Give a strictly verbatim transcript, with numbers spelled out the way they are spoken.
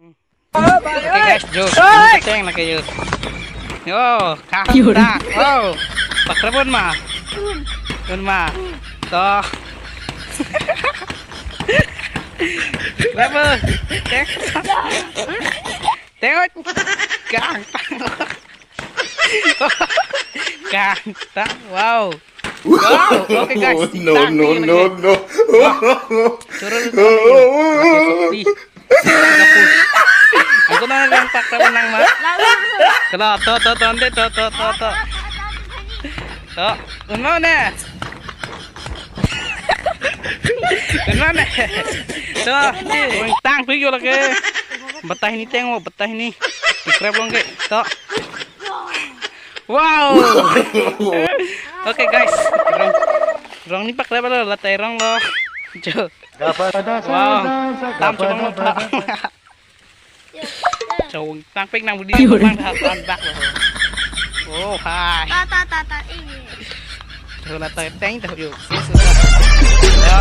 Okay guys, jo, ini teng lagi jo. Yo, kah, kah, wow, pakrep un ma, un ma, to. Berapa? Teng, teng, kah, kah, kah, wow. Wow, okay guys, no, no, no, no. Turun, turun. Aku nang yang pakta menang ma. Kalau to to to ande to to to to. To, un ma ne. Un ma ne. To, tangpik jo lake. Betah ini tengok, betah ini. Pakrep long ke. To. Wow. Okay guys, rong, rong ni pakrep lo, latai rong lo. Jo. Wow. Tam chobang lo ta. Chong tangpik nang budi bang ha tan bak lo. Oh, hai. Ta ta ta ta ini. Jo, latai teng ta jo. Ya.